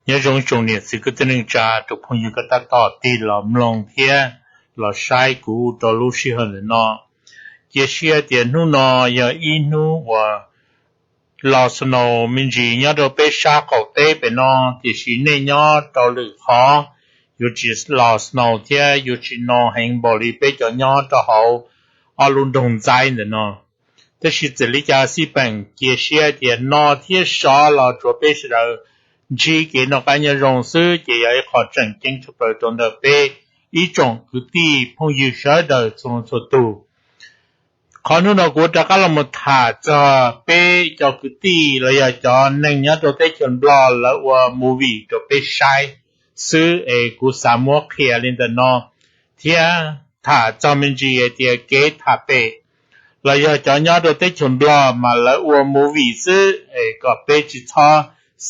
Nyob zoo tsoom niam txiv kwv tij neej tsa rau phooj ywg koj tab tom tig los mloog thiab los saib kuv rau lub sij hawm ntawm no. Cia siab tias hnub no yog ib hnub uas los snow me ntsis nyob rau peb sab qaum teb pem no, tiam sis nej nyob rau lwm qhov yuav tsis los snow thiab yuav tsis no heev npaum li peb cov nyob rau hauv ob lub nroog ntxaib ntawm no. Tab sis txawm li cas xij peem cia siab tias no thiab sov los tsuav peb sawv daws ntsib kev noj qab nyob zoo xwb ces yog ib qho tseem ceeb tshaj plaws rau ntawm peb ib tsoom kwv tij phooj ywg sawv daws txhua leej txhua tus. Qhov hnub no kuv rov qab los mus tham txog peb cov kwv tij los yog cov neeg nyob rau teb chaws Nplog lawv ua movie rau peb saib xwb es kuv xav muab qhia li ntawm no thiab tham txog me ntsis hais tias kev tham pem los yog cov nyob rau teb chaws Nplog mas lawv ua movie xwb es kom peb tsis txhob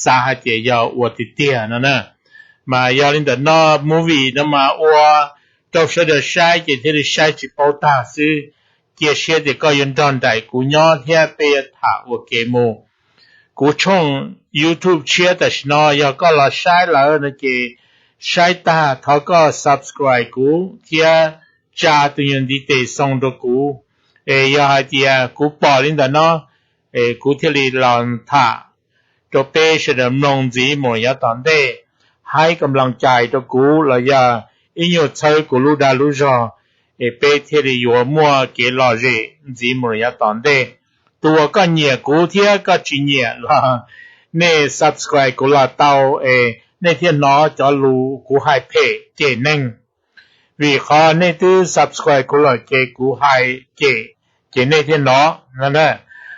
xav hais tias yog ua tiag tiag no na. Mas yog li ntawm no movie no mas ua rau sawv daws saib ces thiaj li saib tsis paub tag xwb. Cia siab tias koj yuav nrog nraim kuv nyob thiab peb yuav tham ua ke mus. Kuv tshooj YouTube tshiab tam sim no yog koj los saib lawm no ces saib tag thov koj subscribe kuv thiab tsa tus nyuag ntiv tes xoo rau kuv. Es yog hais tias kuv pom li ntawm no es kuv thiaj li los tham rau peb sawv daws mloog ntxiv mus yav tom ntej, haib kam loos cais rau kuv los yog ib nyuag txhawb kuv lub dag lub zog es peb thiaj li yuav muaj kev lom zem ntxiv mus yav tom ntej. Tus uas koj nyiam kuv thiab koj tsis nyiam los nej subscribe kuv los tau es nej thiaj hnov cov lus kuv hais phem cem neeg. Vim qhov nej twb subscribe kuv lawm ces kuv hais cem, ces nej thiaj hnov.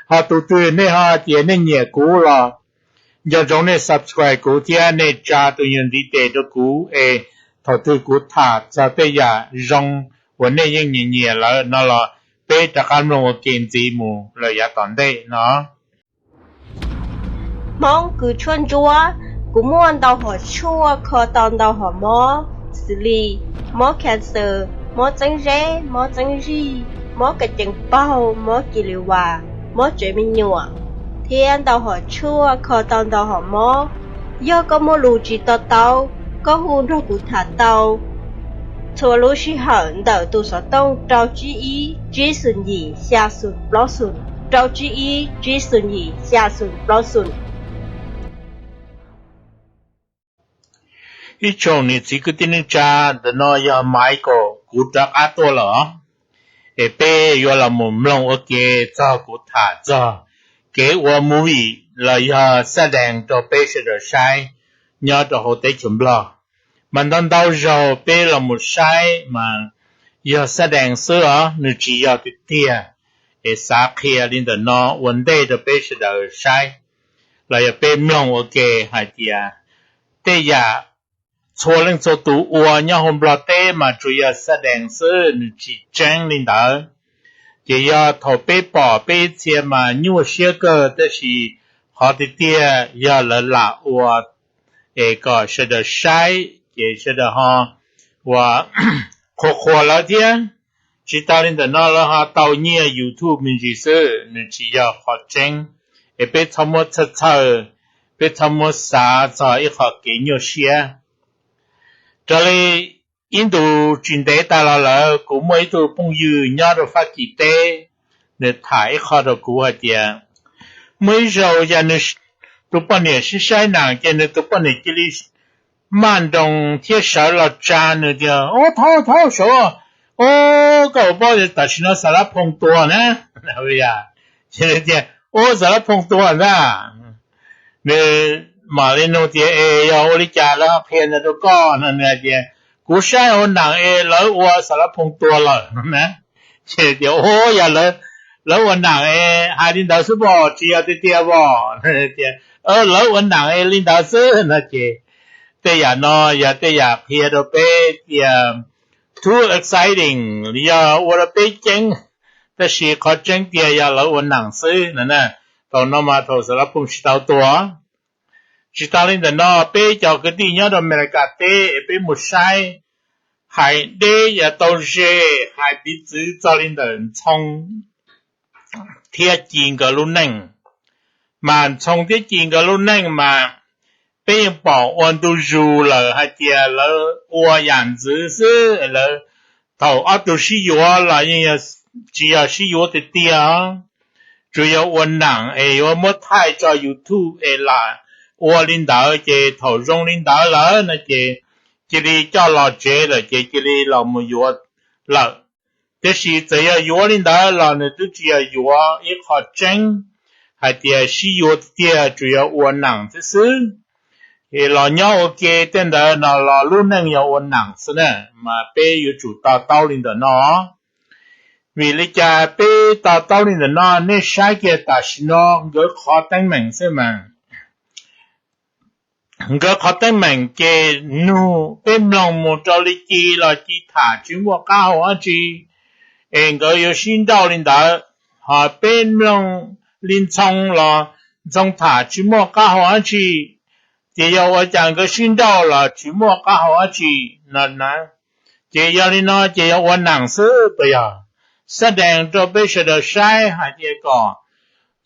Ho tus twg nej ho tias nej nyiam kuv los nco ntsoov nej subscribe kuv thiab nej tsa tus nyuag ntiv tes rau kuv es thaum twg kuv tham txog tej yam zoo uas nej yeej nyiam nyiam lawm no los peb rov qab mloog ua ke ntxiv mus lawm yav tom ntej no. Hmoob kws tshuaj ntsuab, kuv muaj ntau hom tshuaj kho tau ntau hom mob, xws li mob cancer, mob txeeb zeb, mob txeeb zij, mob ka cees paug, mob kis lis vas, mob tsev me nyuam, thiab ntau hom tshuaj kho tau ntau hom mob. Yog koj muaj lus tsis to taub, koj hu nrog kuv tham tau txhua lub sij hawm ntawm tus xov tooj rau tsib ib tsib xoom yim xya xoom plaub xoom, rau tsib ib tsib xoom yim xya xoom plaub xoom. Ib tsoom niam txiv kwv tij neej tsa, ntawm no yog Michael, kuv rov qab tuaj lawm os. Es peb yuav los mus mloog ua ke txog kuv tham txog kev ua movie los yog xab dees rau peb sawv daws saib nyob rau hauv teb chaws Nplog. Mas ntau ntau zaug peb los mus saib mas yog xab dees xwb os, nws tsis yog tiag tiag. Es xav qhia li ntawm no ua ntej rau peb sawv daws saib los yog peb mloog ua ke hais tias tej yam txhua leej txhua tus ua nyob hauv Nplog teb mas tsuas yog xab dees xwb, nws tsis tseeb li ntawd. Ces yog thaum peb pom peb ib txhia mas nyuaj siab kawg, tab sis qhov tiag tiag yog lawv lam ua es kom sawv daws saib ces sawv daws ho ua qhuas qhuas lawv thiab. Tsis tas li ntawm no lawv ho tau nyiaj YouTube me ntsis xwb, nws tsis yog qhov tseeb. Es peb txhob muab txhawj txhawj, peb txhob muab xav txog ib qho kev nyuaj siab. Raws li ib ntus tsis ntev tas los lawm kuv muaj ib tug phooj ywg nyob rau Fab Kis teb, nws tham ib qho rau kuv hais tias muaj ib zaug yog nws tus poj niam sib saib nas ces nws tus poj niam cia li maj nroos thiab sawv los tsa nws tias, Ub, thaub thaub saud, ub, koj puas paub tam sim no Xas Lav Phoos tuag na? Tias, Ub, Xas Lav Phoos tuag ntag. Nws mam li nug tias, Es yog ua li cas lawv qhia ntawd rau koj? No nws hais tias, Kuv saib hauv nas es lawv ua Xas Lav Phoos tuag lawm no na. Ces tias, Ub, yog lawv ua nas es hais li ntawd xwb pom, tsis yog tiag tiag pom. Tias, Lawv ua nas es li ntawd xwb no ces tej yam no yog tej yam qhia rau peb tias too exciting, yog ua rau peb ceeb, tab sis qhov tseeb tiag yog lawv ua nas xwb no na. Thaum no mas thaum Xas Lav Phoos tsis tau tuag. Tsis tas li ntawm no peb cov kwv tij nyob rau Amelikas teb es peb mus saib, hais deb yam tau ze, hais piv txwv txog li ntawm Ntxhoo thiab Ci nkawd lub neej. Mas Ntxhoo thiab Ci nkawd lub neej mas peb yeej pom ua ntu zus lawm hais tias lawv ua yam ntxwv xwb, lawv thaum ob tug sib yuav los yeej tsis yog sib yuav tiag tiag, tsuas yog ua nam es yuav muab thaij tso YouTube es lam ua li ntawd, ces thaum zoo li ntawd lawm no ces cia li coj los tsev lawm ces cia li los mus yuav lawm. Tiam sis txawm yog yuav li ntawd los nws twb tsis yog yuav ib qho tseeb hais tias sib yuav tiag tiag, tsuas yog ua nam xwb xwb. Es los nyob ua ke tej ntawd no los lub neej yog ua nam xwb na, mas peb yuav tsum to taub li ntawm no. Vim li cas peb to taub li ntawm no? Nej saib kiag tam sim no nkawd qhov teeb meem xwb mas. Nkawd qhov teeb meem ces nug peb mloog mus rau li Ci los Ci tham tsis muaj qab hau dab tsi, es nkawd yuav sib nrauj li ntawd. Ho peb mloog li Ntxhoo los Ntxhoo tham tsis muaj qab hau dab tsi, ces yog ua cas nkawd sib nrauj los tsis muaj qab hau dab tsi no na. Ces yog li no ces yog ua nam xwb puas yog? Xab dees rau peb sawv daws saib hais tias kom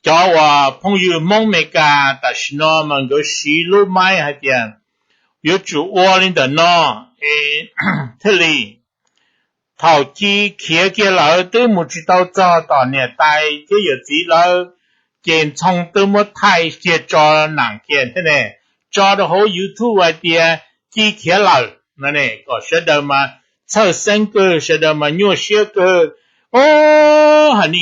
cov uas phooj ywg Hmoob Amelikas tam sim no mas nkawd siv lub maib hais tias yuav tsum ua li ntawm no es thiaj li thaum Ci khiav kiag lawm twb mus tsis tau txog tom niam tais thiab yawm txiv lawv, ces Ntxhoo twb muab thaij kiag tso nam kiag thiab ne, tso rau hauv YouTube hais tias Ci khiav lawm no ne, kom sawv daws mas txhawj xeeb kawg, sawv daws mas nyuaj siab kawg. Ob, hais ni,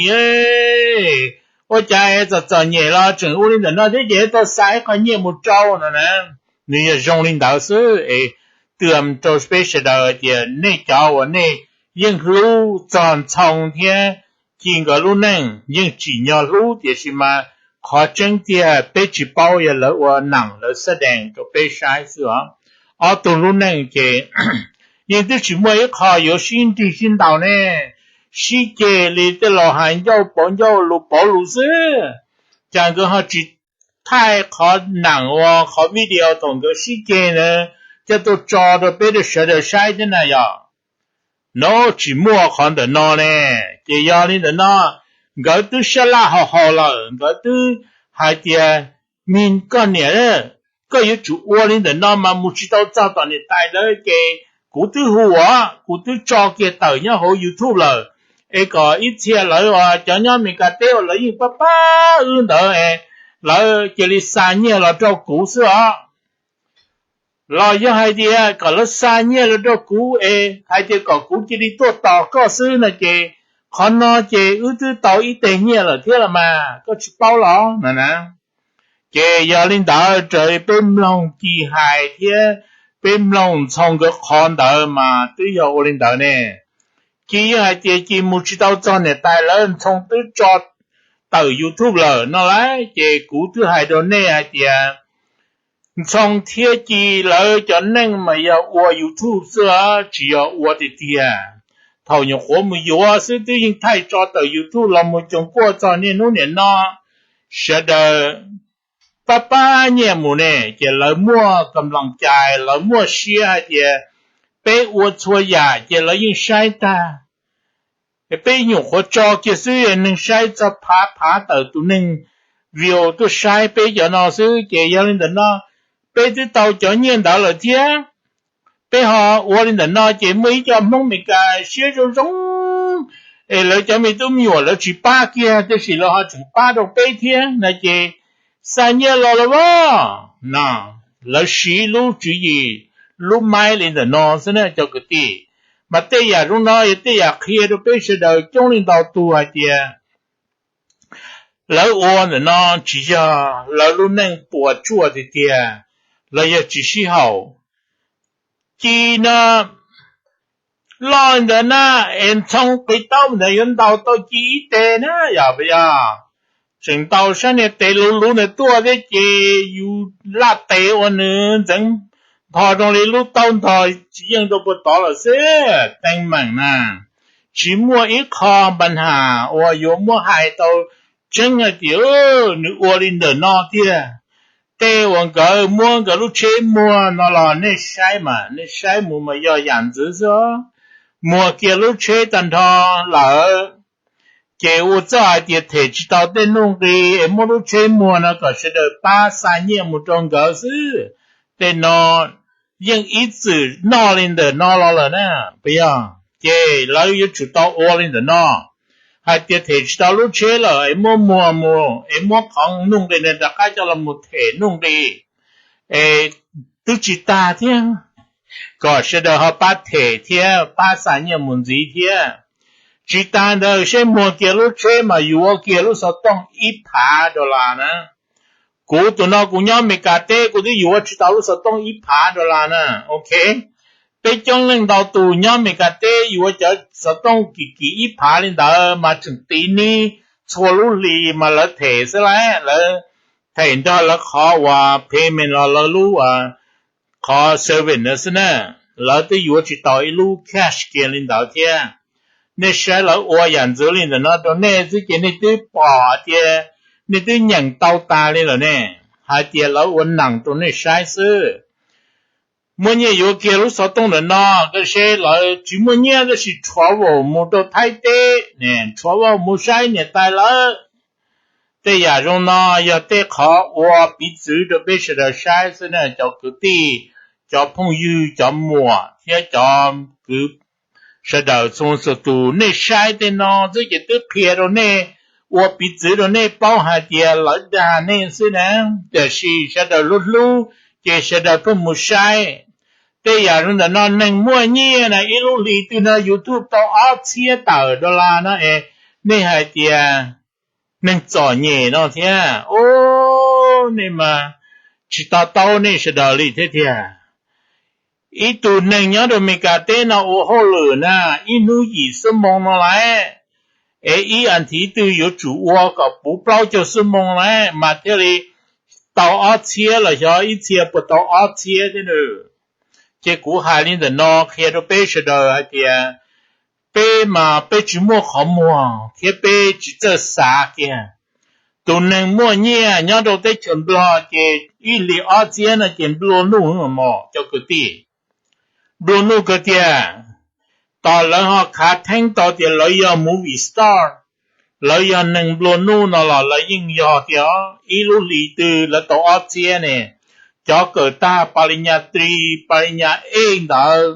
ua cas txom txom nyem los tseem ua li ntawm no thiab ces tau xa ib qho nyiaj mus rau no na. Nws yog zoo li ntawd xwb es twm rau peb sawv daws tias nej cov uas nej yeej hlub txog Ntxhoo thiab Ci nkawd lub neej yeej tsim nyog hlub, tiam sis mas qhov tseeb tiag peb tsis paub yog lawv ua nam lawv xab dees rau peb saib xwb os. Ob tug lub neej ces yeej twb tsis muaj ib qho yuav sib nrig sib ntaus ne, sib ceg li tej laus hais ncauj pauv ncauj lus pauv lus xwb. Cas nkawd ho tsis thaij qhov nam uas qhov video thaum nkawd sib ceg na coj tuaj tso rau peb sawv daws saib thiab na yom? No tsis muaj qhov ntawm no ne. Ces yog li ntawm no, nkawd twb sab laj haus haus lawm, nkawd twb hais tias, me koj niam, koj yuav tsum ua li ntawm no mas mus tsis tau txog tom niam tais lawv ces kuv twb hu os, kuv twb tso kiag tawm nyob hauv YouTube lawm, es kom ib txhia lawv cov nyob Amelikas teb uas lawv yeej pab pab wb ntawd es lawv cia li xa nyiaj los rau kuv xwb os. Los yog hais tias kom lawv xa nyiaj los rau kuv es hais tias kom kuv cia li tuaj tos koj xwb no ces qhov no ces wb twb tau ib teg nyiaj lawm thiab los mas koj tsis paub los no na. Ces yog li ntawd raws li peb mloog Ci hais thiab peb mloog Ntxhoo nkawd qhov ntawd mas twb yog ua li ntawd ne. Ci yeej hais tias Ci mus tsis tau txog niam tais lawv, Ntxhoo twb tso tawm YouTube lawm no lauj. Ces kuv twb hais rau nej hais tias Ntxhoo thiab Ci lawv cov neej mas yog ua YouTube xwb, tsis yog ua tiag tiag. Thaum nyuam qhuav mus yuav xwb twb yeej thaij tso tawm YouTube los mus coos kuaj txog niaj hnub niam no, sawv daws pab pab nyiaj mus ne, ces lawv muaj kam loos cais, lawv muaj siab hais tias peb ua txhua yam ces lawv yeej saib tag. Peb nyuam qhuav tso kiag xwb neeg saib txog phav phav tawm tus neeg view tuaj saib peb cov no xwb. Ces yog li ntawm no, peb twb tau cov nyiaj ntawd lawm thiab. Peb ho ua li ntawm no ces muaj ib co Hmoob Amelikas siab zoo zoo es lawv cov me tub me nyuam lawv tsis pab kiag tab sis lawv ho tseem pab rau peb thiab no ces xa nyiaj los lawm as no. Lawv siv lub tswv yim lub maib li ntawm no xwb na cov kwv tij. Mas tej yam zoo no yog tej yam qhia rau peb sawv daws coob leej ntau tus hais tias lawv ua ntawm no tsis yog lawv lub neej puas tsuaj tiag tiag los yog tsis sib haum. Ci no loj ntawd na, es Ntxhoo qiv taub ntawd yuav ntaus tau Ci ib teg na yog puas yog? Tseem ntaus sab niag tes luv luv ntawd tuaj thiab ces yus laj tes ua nws ntxeev npho zoo li lub taub ntog tsis yeej rau puag tod lawm xwb. Teeb meem na, tsis muaj ib qho npa nham uas yuav muab hais tau tseeb hais tias nws ua li ntawm no tiag. Tej uas nkawd muab nkawd lub tsheb muag no los nej saib mas, nej saib mus mas yog yam ntxwv xwb. Muag kiag lub tsheb tag nrho lawm, ces ua txuj hais tias them tsis tau tej nuj nqi es muab lub tsheb muag no kom sawv daws pab xa nyiaj mus rau nkawd xwb. Tej no yeej ib txwm noj li ntawm no los lawm na, puas yog? Ces lawv yuav tsum tau ua li ntawm no, hais tias them tsis tau lub tsheb lawm es muab muag mus es muab qhov nuj nqis no rov qab coj los mus them nuj nqis es twb tsis tag thiab, kom sawv daws ho pab them thiab pab xa nyiaj mus ntxiv thiab. Tsis tas ntawd, seb muag kiag lub tsheb mas yuav kiag lub xov tooj ib phav dollar na. Kuv tus no kuv nyob Amelikas teb kuv twb yuav tsis tau lub xov tooj ib phav dollar na. Ok, peb coob leej ntau tus nyob Amelikas teb yuav cov xov tooj kim kim ib phav li ntawd mas tseem tiv nib txhua lub hlis mas lawv them xwb lauj, lawv them nrog lawv qhov uas payment los lawv lub qhov service na xwb na. Lawv twb yuav tsis tau ib lub cash kiag li ntawd thiab. Nej saib lawv ua yam ntxwv li ntawm no rau nej xwb ces nej twb pom tias nej twb nyeem tau tas li lawm ne, hais tias lawv ua nees rau nej saib xwb. Muaj nyiaj yuav kiag lub xov tooj ntawm no, koj seb lawv tsis muaj nyiaj tab sis rhuav vauj mus rau Thaib teb, rhuav vauj mus saib niam tais lawv. Tej yam zoo no yog tej qhov ua piv txwv rau peb sawv daws saib xwb na cov kwv tij, cov phooj ywg, cov muam thiab cov kwv, sawv daws txhua txhua tus nej saib tej no xwb ces twb qhia rau nej, ua piv txwv rau nej paub hais tias lawv dag nej xwb na. Tiam sis sawv daws hlub hlub ces sawv daws pheej mus saib. Tej yam zoo ntawm no neeg muaj nyiaj na, ib lub hlis twg no YouTube tau ob txhiab tawm dollar no es nej hais tias neeg txom nyem no thiab. Ub, nej mas tsis to taub nej sawv daws li thiab tiag. Ib tug neeg nyob rau Amelikas teb no ua hauj lwm na, ib hnub yim xuab moos no lawm, es ib as thiv twg yuav tsum ua kom puv plaub caug xuab moos lawm mas thiaj li tau ob txhiab los xyov ib txhia puas tau ob txhiab thiab nws. Ces kuv hais li ntawm no qhia rau peb sawv daws hais tias peb mas peb tsis muaj qhov muag thiab peb tsis txawj xav kiag. Tus neeg muaj nyiaj nyob rau teb chaws Nplog ces ib hlis ob txhiab no ces nplua nuj mos cov kwv tij. Nplua nuj kawg tiag. Tos lawv ho khav theeb tau tias lawv yog movie star, lawv yog neeg nplua nuj no los lawv yeej yog tias ib lub hlis twg lawv tau ob txhiab ne. Cov kawm tag pa li nyas tri, pa li nyas ej ntawd,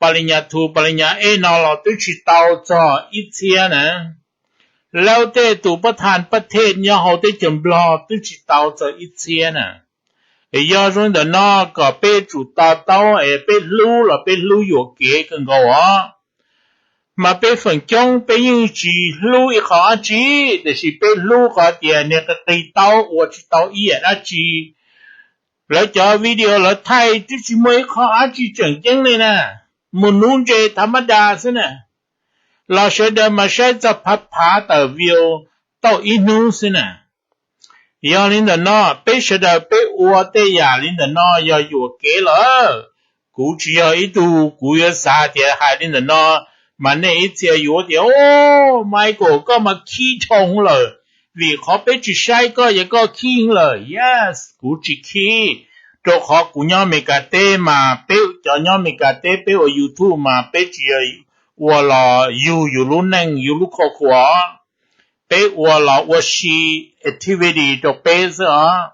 pa li nyas thu, pa li nyas ej no los twb tsis tau txog ib txhiab na. Laub tej tus pab thaj pab thej nyob hauv teb chaws Nplog twb tsis tau txog ib txhiab na. Yog zoo ntawm no kom peb tsum to taub es peb hlub los peb hlub yuam kev kawg nkaus os. Mas peb feem coob peb yeej tsis hlub ib qho dab tsi, tiam sis peb hlub qhov tias niag qis qis taub ua tsis tau ib yam dab tsi. Lawv cov video lawv thaij twb tsis muaj ib qho dab tsi tseem ceeb li na, mus nuv ntses thav mab das xwb na, los sawv daws mas saib txog phav phav tawm view tau ib hnub xwb na. Yog li ntawm no peb sawv daws peb ua tej yam li ntawm no yog yuam kev lawm. Kuv tsis yog ib tug kuv yuav xav tias hais li ntawm no mas nej ib txhia yuav tias, o, Michael koj mas khib dhau lawm, vim qhov peb tsis saib koj es koj khib lawm. Yes, kuv tsis khib, rau qhov kuv nyob Amelikas teb mas peb cov nyob Amelikas teb peb ua YouTube mas peb tsis yog ua los yug yus lub neej yus lub khoj khuav, peb ua los ua si activity rau peb xwb os.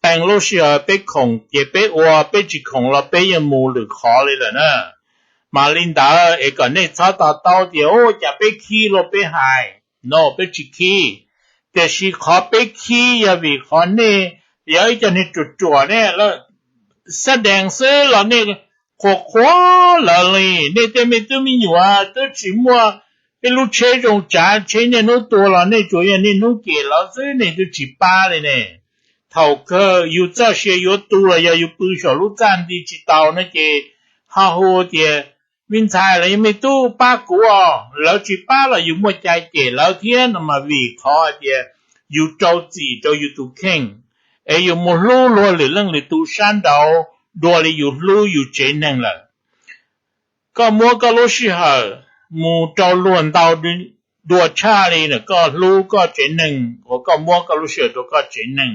Qee lub sij hawm peb khoom ces peb ua, peb tsis khoom los peb yeej mus lwm qhov li lawm na. Mas li ntawd es kom nej txhob to taub tias, o, cas peb khib luag peb hais. No, peb tsis khib. Tiam sis qhov peb khib yog vim qhov nej yog ib co niag ruam ruam ne, xab dees xwb los nej qhuas qhuas lawv li. Nej tej me tub me nyuam twb tsis muaj ib lub tsheb zoo tsav, tsheb niaj hnub tuag los nej tsuas yog niaj hnub cem lawv xwb, nej twb tsis pab li ne. Thaum kawg yus txoj sia yuav tu los yog yus pw saum lub txaj nti tsis tau no ces ho hu tias, me ntxhais los yog me tub pab kuv os. Lawv tsis pab los yus muaj cai cem lawv thiab no mas vim qhov hais tias yus rau txim rau yus tus kheej, es yus mus hlub luag lwm leej lwm tus sab nraud dua li yus hlub yus tsev neeg lawm. Koj muab koj lub sij hawm mus rau luag ntau dua tshaj li koj hlub koj tsev neeg uas koj muab koj lub sij hawm rau koj tsev neeg.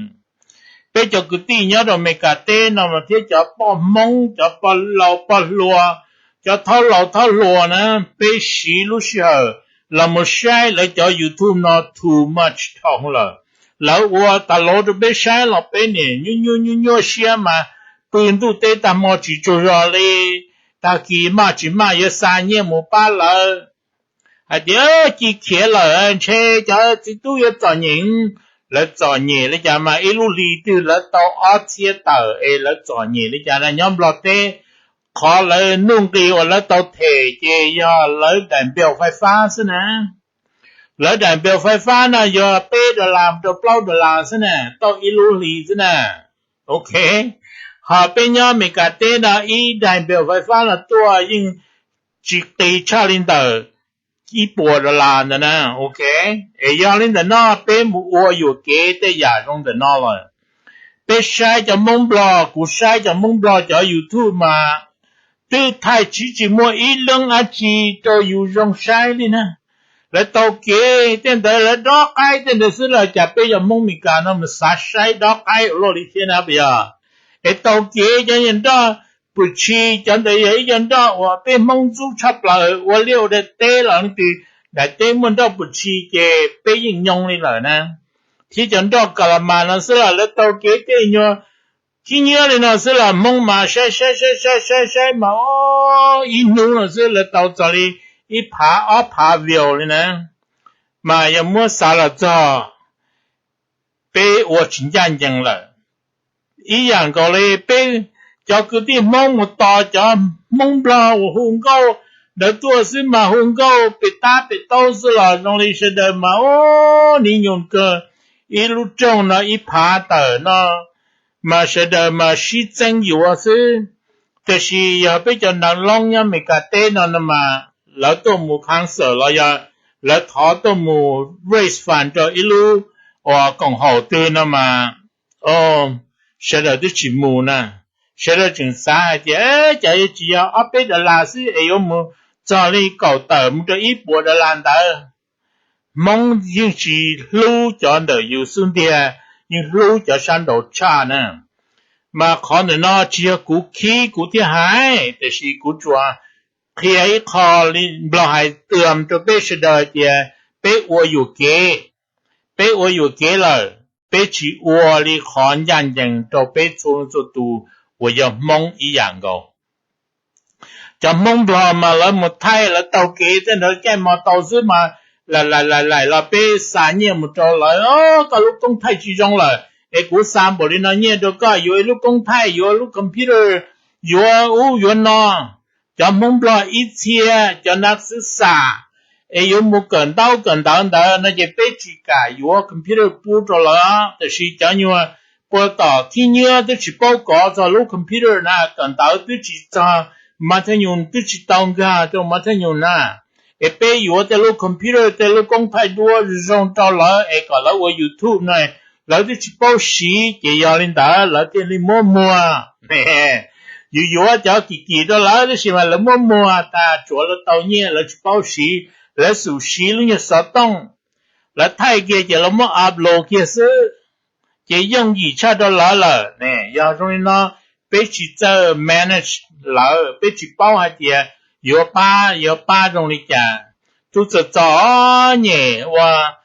Peb cov kwv tij nyob rau Amelikas teb no thiab cov poj Hmoob, cov poj laus poj hluas, cov thaub laus thaub hluas na, peb siv lub sij hawm los mus saib lawv cov YouTube no too much dhau lawm. Lawv ua tas lov rau peb saib los peb niaj nyuaj nyuaj nyuaj nyuaj siab mas pw ntuj teb tag hmo tsis tsaug zog li, tag kis maj tsis maj yuav xa nyiaj mus pab lawv. Hais tias ci khiav lawm ntshe cov txiv tub yuav txom nyem. Lawv txom nyem li cas mas ib lub hlis twg lawv tau ob txhiab tawm es lawv txom nyem li cas na nyob Nplog teb. Qhov lawv nuj nqis uas lawv tau them ces yog lawv daim npiaus fais fab xwb na. Lawv daim npiaus fais fab no yog peb dollar rau plaub dollar xwb na, tau ib lub hlis xwb na. Ok, ho peb nyob Amelikas teb no ib daim npiaus fais fab no tuaj yeej tsis qis tshaj li ntawm ib puas dollar ntawd na. Ok, es yog li ntawm no peb mus ua yuam kev tej yam zoo ntawm no lawm. Peb saib cov Hmoob Nplog, kuv saib cov Hmoob Nplog cov YouTube mas twb thaij tsis tsis muaj ib leeb dab tsi rau yus zoo saib li na. Lawv taug kev tej ntawd lawv dob qaib tej ntawd xwb los cas peb yog Hmoob Meskas no mas xav saib dob qaib ua luaj li thiab na puas yog? Es taug kev cov nroj pum tshi, cov ntawd yog ib co nroj uas peb Hmoob ntxub tshaj plaws, ua liaj ua daim teb los leej twg daim teb muaj nroj pum tshi ces peb yeej nyoo li lawm na. Thiab cov nroj ka la mas no xwb los lawv taug kev tej nyuag khib nyiab li no xwb los Hmoob mas saib saib saib saib saib saib mas ib hnub no xwb lawv tau txog li ib phav ob phav view li na. Mas yog muab xav los txog peb ua tsis ncaj ncees lawm. Ib yam nkaus li peb cov kwv tij Hmoob mus tos cov Hmoob Nplog uas hu nkauj ntawd tuaj xwb mas hu nkauj pem tab pem taub xwb los zoo li sawv daws mas ub, nim nyuam kawg ib lub rooj no ib phav tawm no mas sawv daws mas sib txeeb yuav xwb. Tiam sis yog peb cov nav loob nyob Amelikas teb no no mas lawv tuaj mus concert los yog lawv thov tuaj mus raise fund rau ib lub uas koom haum twg no mas sawv daws twb tsis mus na. Sawv daws tseem xav hais tias cas yuav tsis yog ob peb dollar xwb es yuav mus txog li kaum tawm mus rau ib puas dollar ntawd. Hmoob yeej tsis hlub cov ntawm yus xub ntiag, yeej hlub cov sab nraud tshaj na. Mas qhov ntawm no tsis yog kuv khib kuv thiaj hais, tiam sis kuv tsuas qhia ib qho li Nplog hais tws rau peb sawv daws tias peb ua yuam kev, peb ua yuam kev lawm, peb tsis ua li qhov ncaj ncees rau peb txhua leej txhua tus uas yog Hmoob ib yam nkaus. Cov Hmoob Nplog mas lawv mus thaij lawv taug kev tej ntawd caij mos taus xwb mas laim laim laim laim los peb xa nyiaj mus rau lawv, koj lub koob thaij tsis zoo lawm es kuv xa npaum li no nyiaj rau koj, yuav ib lub koob thaij, yuav lub computer, yuav ub yuav no. Cov Hmoob Nplog ib txhia, cov nav xwb xam, es yuav mus kawm ntaub kawm ntawv ntawd no ces peb tsis kam yuav computer pub rau lawv, tiam sis cov nyuag puag tom khib nyiab twb tsis paub kov txog lub computer na, kawm ntawv twb tsis txog, mas thaj nyus twb tsis tau nkag rau mas thaj nyus na. Es peb yuav tej lub computer tej lub koob thaij duab zoo rau lawv es kom lawv ua YouTube no, lawv twb tsis paub siv ces yog li ntawd lawv thiaj li muab muag. Yus yuav cov kim kim rau lawv tab sis mas lawv muab muag tas tsuav lawv tau nyiaj lawv tsis paub siv, lawv xub siv lub nyuag xov tooj, lawv thaij kiag ces lawv muab upload kiag xwb, ces yooj yim tshaj rau lawv lawm ne. Yog zoo li no peb tsis txawj manage lawv, peb tsis paub hais tias yuav pab yuav pab zoo li cas. Tus txom txom nyem uas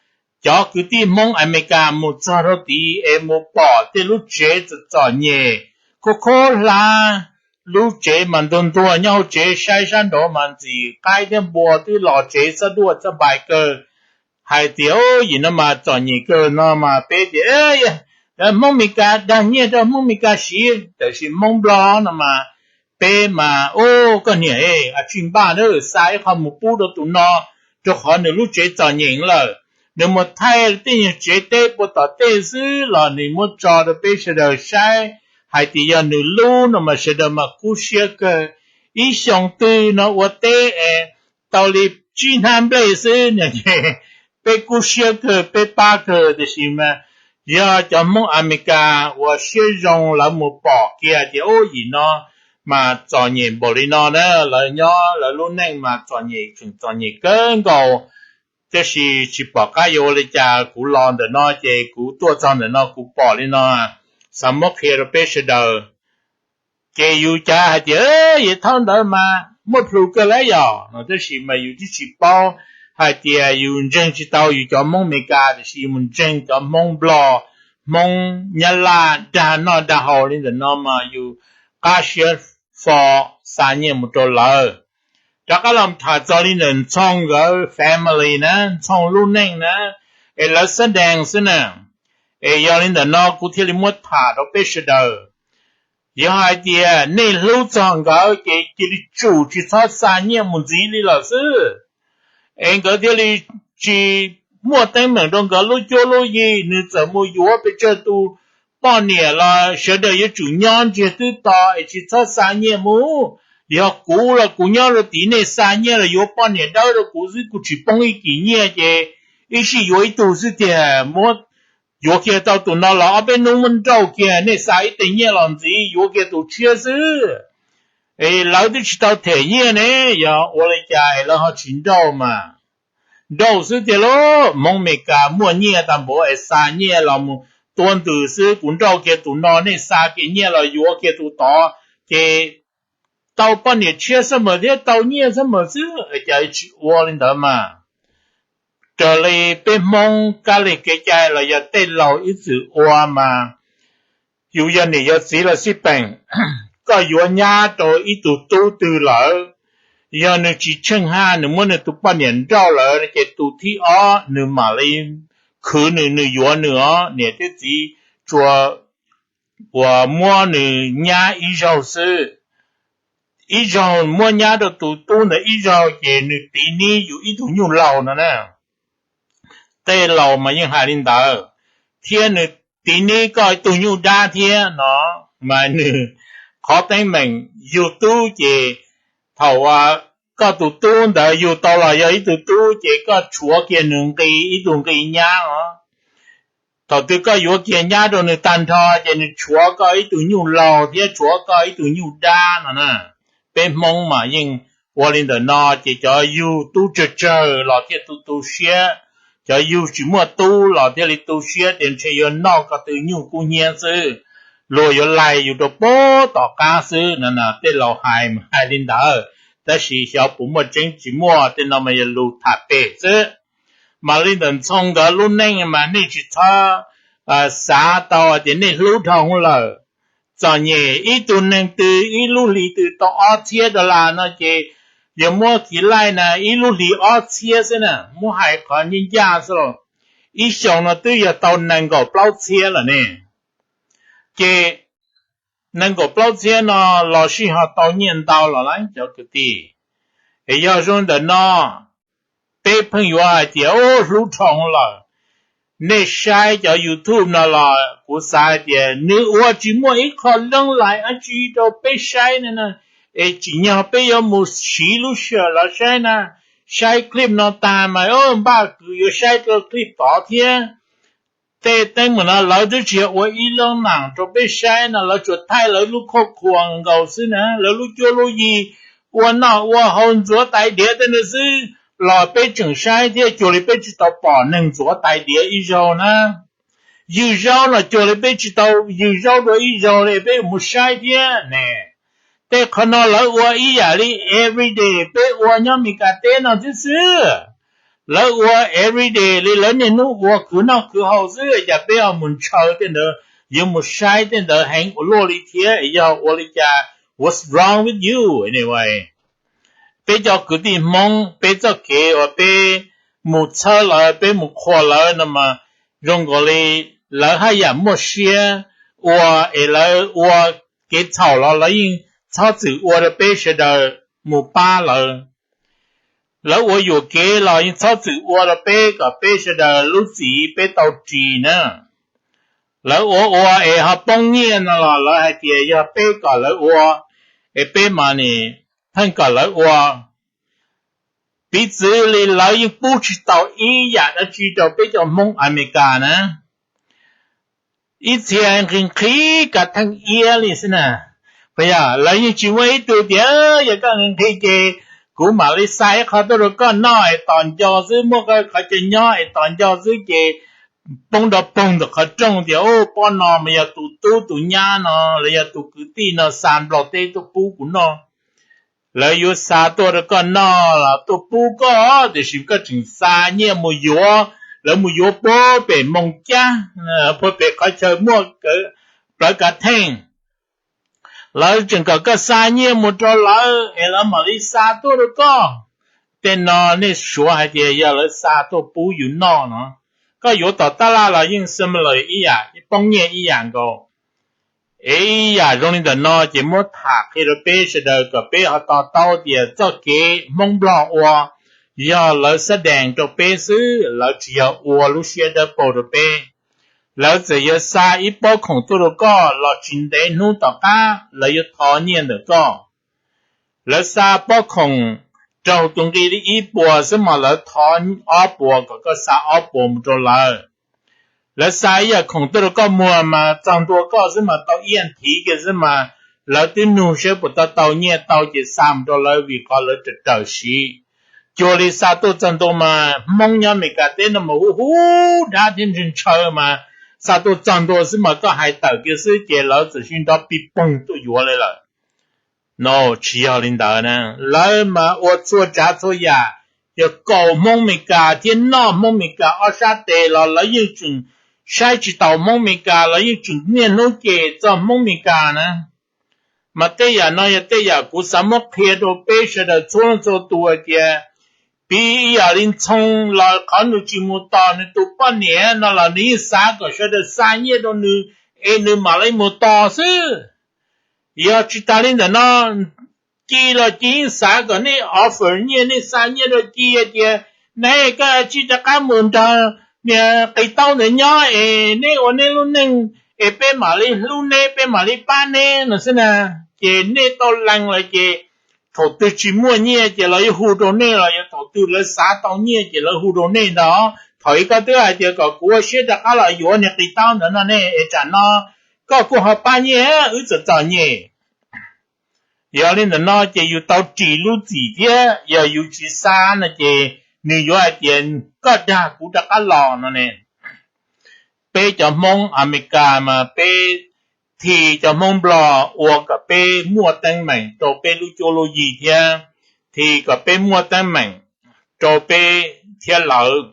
cov kwv tij Hmoob Amelikas mus txog rau tid es mus pom tej lub tsev txom txom nyem, khuab khuab hlab, lub tsev mas ntuag ntuag, nyob hauv tsev saib sab nraud mas ntxim qaib thiab npua twb los tsev txhob duaj txhob npais kawg. Hais tias yim no mas txom nyem kawg no mas peb tias Hmoob Meskas dag nyiaj rau Hmoob Meskas siv, tiam sis Hmoob Nplog no mas peb mas ub, koj niam, a tsis npaj na, xa ib qho mus pub rau tus no, rau qhov nws lub tsev txom nyem lawm. Nws mus thaij tej nyuag tsev teb puag tom tej xwb los nws muab tso rau peb sawv daws saib, hais tias yog nws lub no mas sawv daws mas kub siab kawg. Ib xyoo twg no ua teb es tau li tsib hnab nplej xwb no ces peb kub siab kawg, peb pab kawg, tiam sis mas yog cov Hmoob Amelikas uas siab zoo lawv mus pom kiag tias ub, yim no mas txom nyem npaum li no na, lawv nyob lawv lub neej mas txom nyem, tseem txom nyem kawg nkaus. Tab sis tsis pom qab yuav ua li cas, kuv los ntawm no ces kuv tuaj txog ntawm no kuv pom li no, xav muab qhia rau peb sawv daws. Ces yus cav hais tias yim thaum ntawd mas muaj plhus kawg lawm yom no, tab sis mas yus twb tsis paub hais tias yus ntseeg tsis tau yus cov Hmoob Amelikas, tiam sis yus mus ntseeg cov Hmoob Nplog, Hmoob Nyab Laj dag noj dag haus li ntawm no mas yus qab siab fo xa nyiaj mus rau lawv. Rov qab los tham txog li ntawm Ntxhoo nkawd family na, Ntxhoo lub neej na, es lawv xab dees xwb na. Es yog li ntawm no kuv thiaj li muab tham rau peb sawv daws. Yog hais tias nej hlub txog nkawd ces cia li tsum tsis txhob xa nyiaj mus ntxiv li lawm xwb. Es nkawd thiaj li tsis muaj teeb meem rau nkawd lub cuab lub yig, nws txawm mus yuav pes tsawg tus poj niam los sawv daws yuav tsum nyob ntsiag twb to es tsis txhob xa nyiaj mus. Yog kuv los kuv nyob rau tid, nej xa nyiaj los yuav poj niam dawb rau kuv xwb, kuv tsis poob ib kis nyiaj ces ib sij yuav ib tug xwb tiag, muab yuav kiag tau tus no los ob peb hnub muab nrauj kiag, nej xa ib teg nyiaj los ntxiv yuav kiag tus tshiab xwb. Es lawv twb tsis tau them nyiaj ne, yog ua li cas es lawv ho tsis nrauj mas? Nrauj xwb tiag lauj, Hmoob Meskas muaj nyiaj tag npaum es xa nyiaj los mus tua ntws xwb, kuv nrauj kiag tus no, nej xa kiag nyiaj los yuav kiag tus tod, ces tau poj niam tshiab xab mawm thiab tau nyiaj xab mawm xwb, cas tsis ua li ntawd mas. Raws li peb Hmoob kab li kev cai los yog tej laus ib txwm ua mas, yus yog niam yog txiv los xij peem, koj yuav nyab rau ib tug tub twg lawm, yog nws tsis tsheej haj, nws muab nws tus poj niam nrauj lawm ces tus thib ob nws mam li khwv nws, nws yuav nws os. Niam thiab txiv tsuas uas muab nws nyab ib zaug xwb, ib zaug muab nyab rau tus tub ntawd ib zaug ces nws tiv nib yus ib tug nyuj laug no na. Tej laus mas yeej hais li ntawd, thiab nws tiv nib koj ib tug nyuj dab thiab no, mas nws qhov teeb meem yug tub ces thaum koj tus tub ntawd yug tau los yog ib tug tub ces koj tshuav kiag nws nqi ib tug nqi nyab os. Thaum twg koj yuav kiag nyab rau nws tag nrho ces nws tshuav koj ib tug nyuj laug thiab tshuav koj ib tug nyuj dab no na. Peb Hmoob mas yeej ua li ntawm no ces cov yug tub tsawg tsawg los thiaj tu tu siab, cov yug tsis muaj tub los thiaj li tu siab tias ntshe yuav noj ko tw nyuj kub hnyiab xwb, luag yuav laig yus rau pem tom qab xwb no. Tej laus hais mas hais li ntawd, tab sis xyov puas muaj tseeb tsis muaj, tej no mas yog lus tham pem xwb. Mas li ntawm Ntxhoo nkawd lub neej mas nej tsis txhob xav tau tias nej hlub dhau hwv lawm. Txom nyem ib tug neeg twg ib lub hlis twg tau ob txhiab dollar no ces yog muab kiv laij na ib lub hlis ob txhiab xwb na, muab hais qhov ncaj ncaj xwb los ib xyoos no twb yog tau nees nkaum plaub txhiab lawm ne. Ces nees nkaum plaub txhiab no los sij ho tau nyiaj ntau los lawm cov kwv tij. Es yog zoo ntawm no, peb pheej yuav hais tias ub hlub dhau lawm. Nej saib cov YouTube no los kuv xav hais tias nws ua tsis muaj ib qho leej lais dab tsi rau peb saib ne. Es tsim nyog peb yuav mus siv lub sij hawm los saib na, saib clip no tag mas npaj kwv yuav saib rau clip tod thiab. Tej teeb meem no lawv twb tsis yog ua ib leej nam rau peb saib no, lawv tsuas thaij lawv lub khuaj khuas nkaus xwb na, lawv lub cuab lub yig ua noj ua haus ntxuav tais diav tej ntawd xwb los peb tseem saib thiab, cuag li peb tsis tau pom neeg ntxuav tais diav ib zaug na. Yws zaub los cuag li peb tsis tau yws zaub dua ib zaug li peb mus saib thiab ne. Tej qhov no lawv ua ib yam li everyday peb ua nyob Meskas teb no xwb xwb. Lawv ua everyday li lawv niaj hnub ua khwv noj khwv haus xwb, cas peb ho mus ntshaw tej ntawd, yuav mus saib tej ntawd heev ua luaj li thiab? Yog ua li cas? What's wrong with you anyway? Peb cov kwv tij Hmoob peb txoj kev uas peb mus txhawb lawv, peb mus qhuas lawv no mas zoo nkaus li lawv haj yam muaj siab ua, es lawv ua kev txhaum los lawv yeej txhob txwm ua rau peb sawv daws mus pab lawv. Lawv ua yuam kev los yeej txhob txwm ua rau peb kom peb sawv daws lub txim peb tau ris na. Lawv ua ua es ho poob nyiaj no los lawv hais tias yog peb kom lawv ua, es peb mas nim pheej kom lawv ua. Piv txwv li lawv yeej pub tsis tau ib yam dab tsi rau peb cov Hmoob Amelikas na. Ib txhia nqhis nqhis kav theej iab li xwb na. Yog lawv yeej tsis muaj ib tug tias yog koj nqhis nqhis ces kuv mam li xa ib qho tuaj rau koj noj es tos nco xwb, muaj qhov chaw nyob es tos nco xwb ces poob nrov poog ntawm qhov rooj tias pob no mas yog tus tub tus nyab no los yog tus kwv tij no xa Nplog teb tuaj pub kuv noj. Lawv yuav xa tuaj rau koj noj los tuaj pub koj, tiam sis koj tseem xa nyiaj mus yuav, lawv mus yuav puag pem Moos Cab, puag pem qhov chaw muaj plawv kav theej. Lawv tseem kom koj xa nyiaj mus rau lawv es lawv mam li xa tuaj rau koj. Tej no nej suav hais tias yog lawv xa tuaj pub yus noj no. Koj yuav tom tab laj los yeej similar ib yam, poob nyiaj ib yam nkaus. Es ib yam zoo li ntawm no ces muab tham qhia rau peb sawv daws kom peb ho to taub tias txoj kev Hmoob Nplog ua yog lawv xab dees rau peb xwb, lawv tsis yog ua lub siab dawb paug rau peb. Lawv txawm yog xa ib pob khoom tuaj rau koj los tsis ntev hnub tom qab lawv yuav thov nyiaj ntawm koj. Lawv xa pob khoom raug tus nqi li ib puas xwb mas lawv thov ob puas kom koj xa ob puas mus rau lawv. Lawv xa ib yam khoom tuaj rau koj muag mas txog ntua koj xwb mas tau ib yam thiv kiag xwb mas lawv twb nug saib puas tau tau nyiaj tau ces xa mus rau lawv vim qhov lawv raws raws siv. Cuag li xa tuaj txog ntua mas Hmoob nyob Amelikas teb no mas hu hu dab thiab ntshaw ntshaw mas xa tuaj txog ntua xwb mas koj hais tawm kiag xwb ces lawv txawm sib nrov pij poog tuaj yuav li lawm. No tsis yog li ntawd na, lawv mas ua txhua tsav txhua yam, yog kaum Hmoob Amelikas thiab noj Hmoob Amelikas ob sab tes los lawv yeej tseem saib tsis taus Hmoob Amelikas, lawv yeej tseem niaj hnub cem txog Hmoob Amelikas na. Mas tej yam no yog tej yam kuv xav muab qhia rau peb sawv daws txhua leej txhua tus hais tias, piv ib yam li Ntxhoo los qhov nws tsis mus tos nws tus poj niam no los nws yeej xav kom sawv daws xa nyiaj rau nws es nws mam li mus tos xwb. Yog tsis tas li ntawm no, Ci los Ci yeej xav kom nej offer nyiaj, nej xa nyiaj rau Ci hais tias, nej koj cia li rov qab mus nrog niag qis taub ntawd nyob es neb ua neb lub neej es peb mam li hlub neb, peb mam li pab neb no xwb na. Ces nej tau lees lawm ces thaum twg tsis muaj nyiaj ces lawv yuav hu rau nej los yog thaum twg lawv xav tau nyiaj ces lawv hu rau nej ntag. Thaum ub koj twb hais tias kom kuv ua siab rov qab los yuav niag qis taub ntawd no ne, es tsam no koj kuj ho pab nyiaj, wb txom txom nyem. Yog li ntawm no ces yus tau ris lub txim thiab, yog yus tsis xa no ces nws yuav hais tias koj dag kuv rov qab los no ne. Peb cov Hmoob Amelikas mas peb thi cov Hmoob Nplog ua kom peb muaj teeb meem rau peb lub cuab lub yig thiab thi kom peb muaj teeb meem rau peb thiab lawv.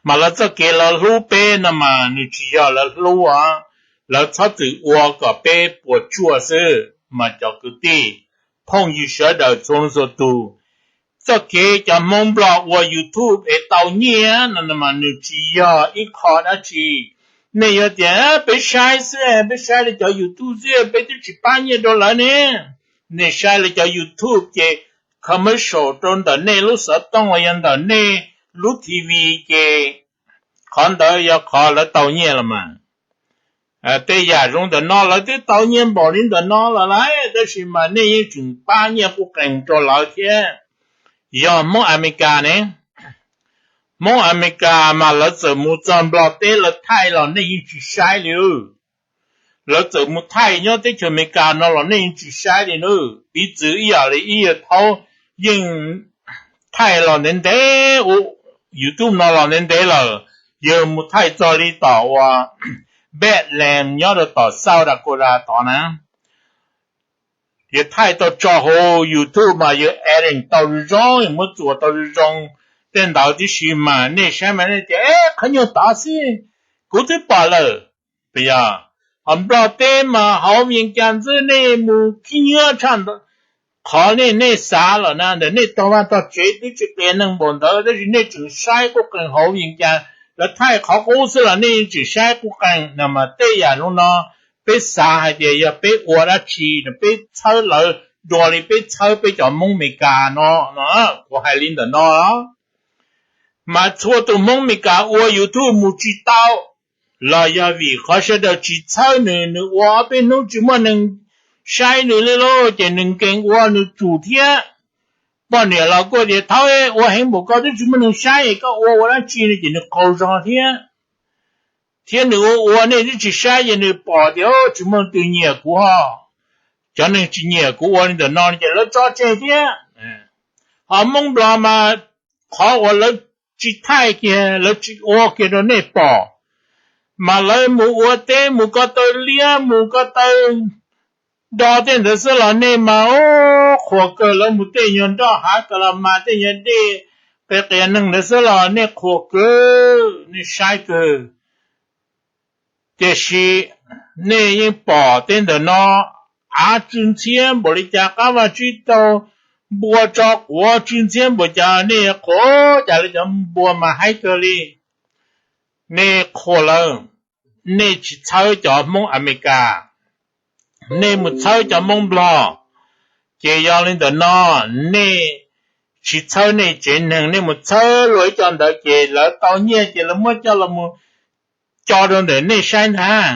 Mas lawv txoj kev lawv hlub peb no mas nws tsis yog lawv hlub os, lawv txhob txwm ua kom peb puas tsuaj xwb. Mas cov kwv tij phooj ywg sawv daws txhua leej txhua tus, txoj kev cov Hmoob Nplog ua YouTube es tau nyiaj no mas nws tsis yog ib qho dab tsi. Nej yuav tias peb saib xwb, peb saib li cov YouTube xwb, peb twb tsis pab nyiaj rau lawv ne. Nej saib li cov YouTube ces commercial rau ntawm nej lub xov tooj los yog ntawm nej lub T V ces qhov ntawd yog qhov lawv tau nyiaj los mas. Tej yam zoo ntawm no lawv twb tau nyiaj npaum li ntawm no los lawm, tab sis mas nej yeej tseem pab nyiaj quj qees rau lawv thiab. Yog Hmoob Amelikas ne, Hmoob Amelikas mas lawv txawm mus txog Nplog teb lawv thaij los nej yeej tsis saib li. Lawv txawm mus thaij nyob teb chaws Amelikas no los nej yeej tsis saib li na. Piv txwv ib yam li ib yawg thaub yeej thaij los ntev ntev, YouTube no los ntev ntev lawm, yawg mus thaij txog li tom uas Bethlehem nyob rau tom South Dakota tod na. Yawg thaij tau tso hauv YouTube mas yawg edit tau zoo zoo, muab txuas tau zoo zoo tej ntawd tib si mas nej saib mas nej tias qhov nyuag tod xwb kuv twb pom lawm. Yog ho Nplog teb mas hauv Vias Cas ntxwb nej mus khib nyiab tshaj qhov nej, nej xav los na, ntawm nej tog vaj tog tsev twb tsis qias neeg npaum ntawd tab sis nej tseem saib quj qees hauv Vias Cas, lawv thaij qhov qub xwb los nej tseem saib quj qees no mas tej yam zoo no peb xav hais tias yog peb ua dab tsi no, peb txhawb lawv dua li peb txhawb peb cov Hmoob Amelikas no, no kuv hais li ntawm no. Mas txhua tus Hmoob Amelikas ua YouTube mus tsis tau los yog vim qhov sawv daws tsis txhawb nws, nws ua ob peb hnub tsis muaj neeg saib nws li lauj, ces nws nkees ua nws tsum thiab. Poj niam los kuj tias thaub ua heev npaum koj twb tsis muaj neeg saib es koj ua ua dab tsi no ces nws qaug zog thiab. Thiab nws ua ua nej twb tsis saib ces nws pom tias tsis muaj leej twg nyiam kuv ho, cov neeg tsis nyiam kuv ua li ntawm no ces lawv tso tseg thiab. Ho Hmoob Nplog mas qhov uas lawv tsis thaij kiag, lawv tsis ua kiag rau nej pom, mas lawv mus ua teb mus ko taw liab mus ko taw do tej ntawd xwb los nej mas qhuas kawg, lawv mus tej nyuag nroj hav ka la mas tej nyuag dej qias qias neeg ntawd xwb los nej qhuas kawg, nej saib kawg. Tiam sis nej yeej pom tej ntawm no av tsw ntxhiab npaum li cas, qab vaj tsib taug npua tso quav tsw ntxhiab npaum cas, nej qhuas cas li cov npua mas haib kawg li. Nej qhuas lawm, nej tsis txhawb cov Hmoob Amelikas, nej mus txhawb cov Hmoob Nplog. Ces yog li ntawm no, nej tsis txhawb nej tsev neeg, nej mus txhawb luag ib co ntawd ces lawv tau nyiaj ces lawv muab coj los mus co rau ntawm nej saib ntag.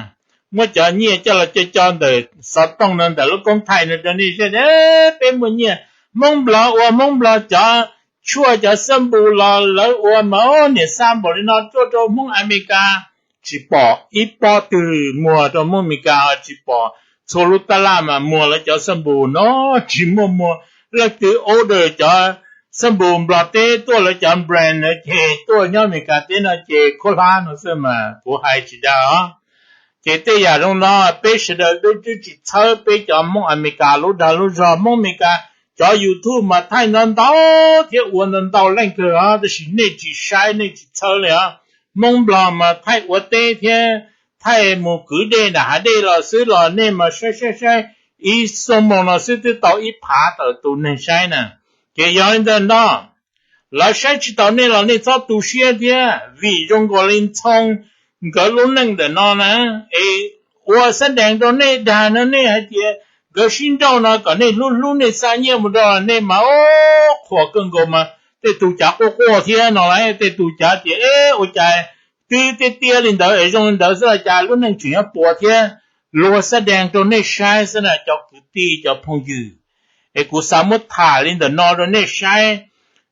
Muab cov nyiaj coj los co co ntawm xov tooj no, ntawm lub koob thaij no rau nej saib, peb muaj nyiaj. Hmoob Nplog ua Hmoob Nplog, cov tshuaj cov xab npus los lawv ua mas niam xa npaum li no tuaj rau Hmoob Amelikas, tsis pom ib pob twg muag rau Hmoob Amelikas, tsis pom txhua lub tab laj mas muag lawv cov xab npus no, tsis muaj muag leej twg order cov xab npus Nplog teb tuaj, lawv cov brand na ces tuaj nyob Amelikas teb no ces khuab hlab no xwb mas kuv hais tsis dag os. Ces tej yam zoo no peb sawv daws twb tsis txhawb peb cov Hmoob Amelikas lub dag lub zog. Hmoob Amelikas cov YouTube mas thaij ntau ntau thiab ua ntau ntau leej kawg os, tab sis nej tsis saib nej tsis txhawb li os. Hmoob Nplog mas thaij ua teb thiab thaij mus kwv dej nram hav dej los xwb los nej mas saib saib saib, ib xuab moos no xwb twb tau ib phav tawm tus neeg saib na. Ces yog li ntawd no, lawv saib tsis taus nej los nej txhob tu siab thiab, vim zoo nkaus li Ntxhoo nkawd lub neej ntawm no na, es ua xab dees rau nej dag no, nej hais tias nkawd sib nrauj no kom nej hlub hlub, nej xa nyiaj mus rau nej mas qhuas kawg nkaus mas tej tug cav quaj quaj thiab no las, tej tug cav tias ua cas twb tiag tiag li ntawd es zoo li ntawd xwb los cas lub neej tseem nyob puas thiab. Luag xab dees rau nej saib xwb na cov kwv tij cov phooj ywg. Es kuv xav muab tham li ntawm no rau nej saib.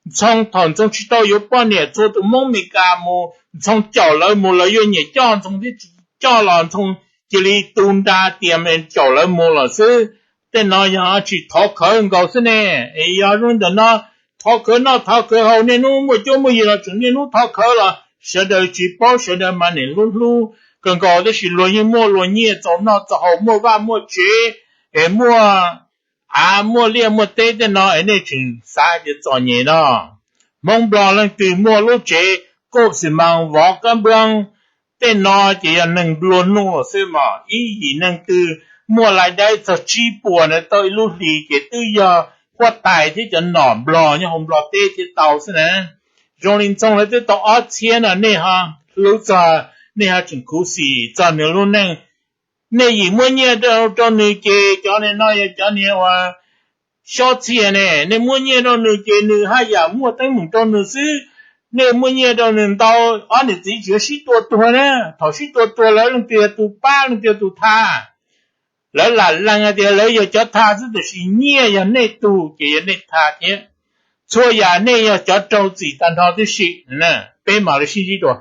Ntxhoo thaum Ntxhoo tsis tau yuav poj niam, txhua tus Hmoob Amelikas mus Ntxhoo caum lawv mus, lawv yuav nyiam coj Ntxhoo thiab tsis coj los Ntxhoo cia li tu nra tias caum lawv mus los xwb. Tej no yog tsis thov khawv nkaus xwb ne. Es yog zoo ntawm no, thov khawv noj thov khawv haus, niaj hnub muaj cuab muaj yig los tseem niaj hnub thov khawv los sawv daws tsis paub, sawv daws mas niam hlub hlub kawg nkaus, tab sis luag yeej muaj luag nyiaj txaus noj txaus haus, muaj vaj muaj tsev, es muaj av muaj liaj muaj teb tej no es nej tseem xav tias txom nyem no. Hmoob Nplog leej twg muaj lub tsev kauj xi mas vov kab nploog, tej no ces yog neeg nplua nuj los xwb mas. Ib yim neeg twg muaj lais daib txog tsib puas na tau ib lub hlis ces twb yog huab tais thiab cov nom Nplog nyob hauv Nplog teb thiaj tau xwb na. Zoo li Ntxhoo lawv twb tau ob txhiab no, nej ho hlub txog, nej ho tseem khuv xim txog nws lub neej. Nej yim muab nyiaj rau nws ces cov niag no yog cov niag uas xyob txhiaj ne. Nej muab nyiaj rau nws ces nws haj yam muaj teeb meem rau nws xwb. Nej muab nyiaj rau nws ntau, ob niam txiv tseem yuav sib tua tuag na. Thaum sib tua tuag lawv leej twg yog tus pab leej twg yog tus tham. Lawv lam lees hais tias lawv yog cov tham xwb, tiam sis nyiaj yog nej tug ces yog nej tham thiab. Txhua yam nej yog cov raug txim tag nrho tib si. Peb mam li sib ntsib dua.